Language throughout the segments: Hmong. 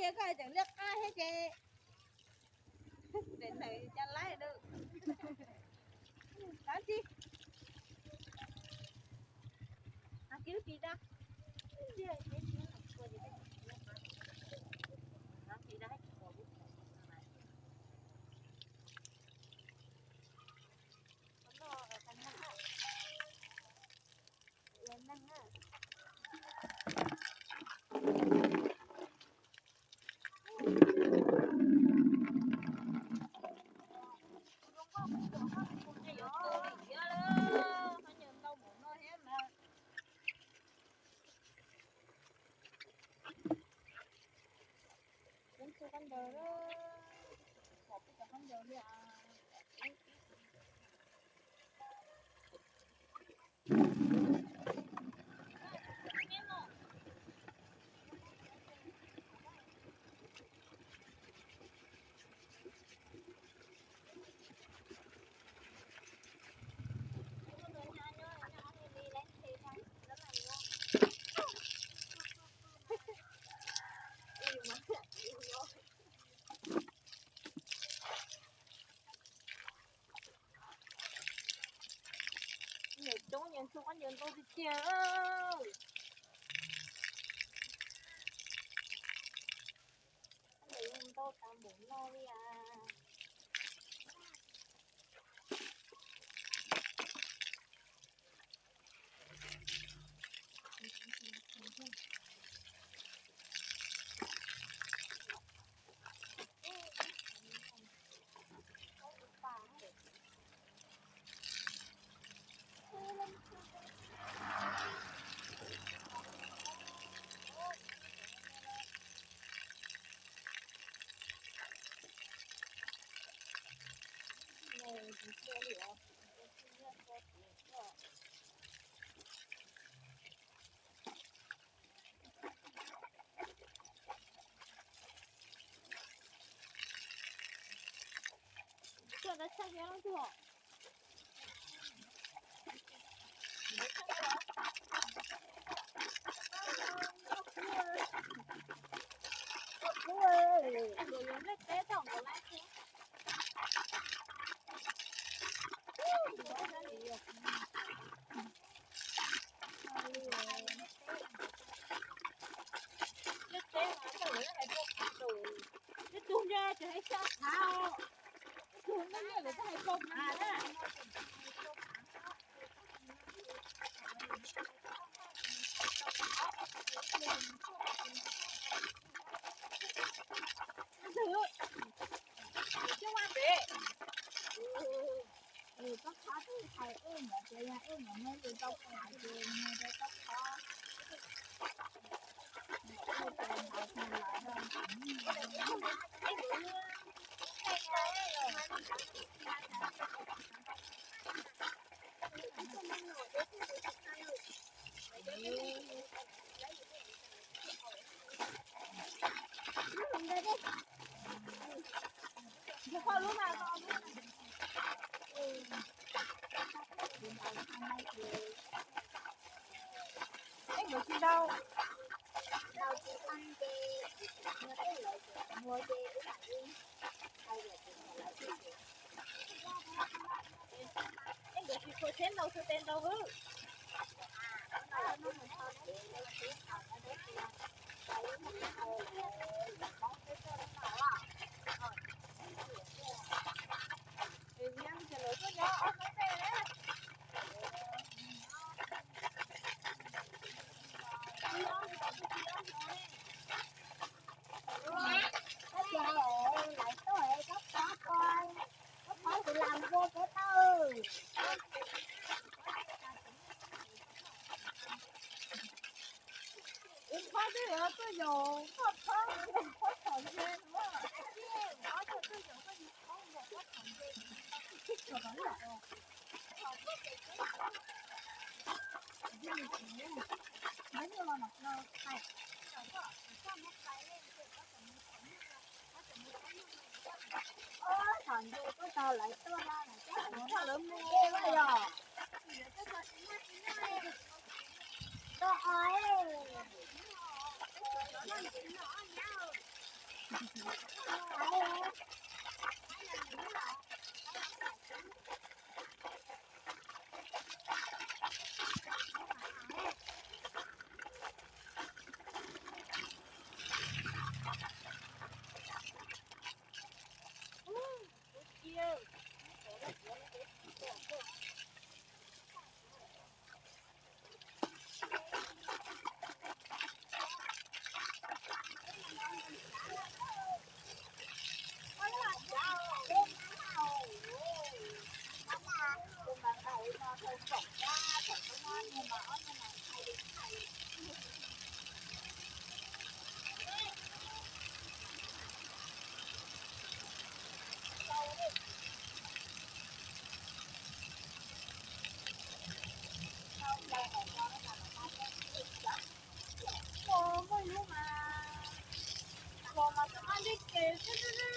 Ces koj tseem liab qab thiab ces, ces nws cas laib lawm. Tab tsis, hais kiag lub tis da. Nyiam coob nyiam ntxhua khaub ncaws ntau tiag tiag. Khaub ncaws ntau tas npaum no li as. Ib tug nyob tseem hais xya qhav os. Ib tug nyob nyob lawm twb hais rau qhav na. Coj vaj pem. Koj qhav twb hais ej niam tias yog ej niam muab yus rau qhav ces nws rau koj qhav. Ej, nkawd tsis ntau. Ntau tsis qeeb ces, ej, lawv tseem muag ces wb mam li hais lawm ces lawv tseem, ej, nkawd tsis tshua tsheb ntau xwb tes ntau xwb. Koj tias lawv tuaj es koj pab ko, koj pab tus lam npua koj tau. Ib qhov twb yog tuaj yaum, koj qhov qhov txom ntse no. Txom ntse koj tau lawv tuaj no, lawv mus yog. Tau os. Muaj ib lub mas, los mas tau qab ntiaj ces,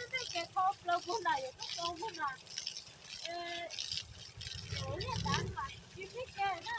ntiaj ces tho plaws puag nram, yuav tau tau puag nram. Liaj tav mas tsis pib ke na.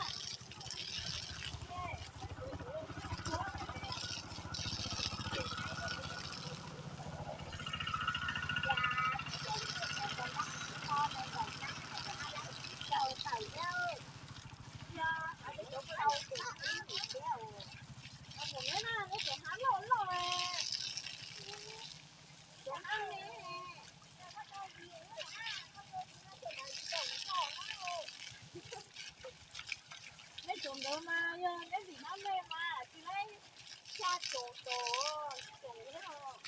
Neb tsoom ntawd mas yog neb vim nab me mas tsis laib xya caum tawm, caum li os.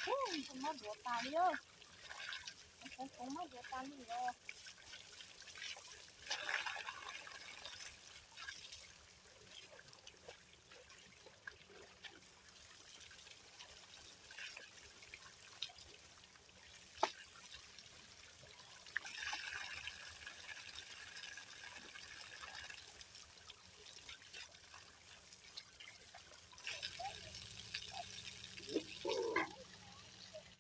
Ub, tus mab duav tas li os. Tus mab duav tas li os.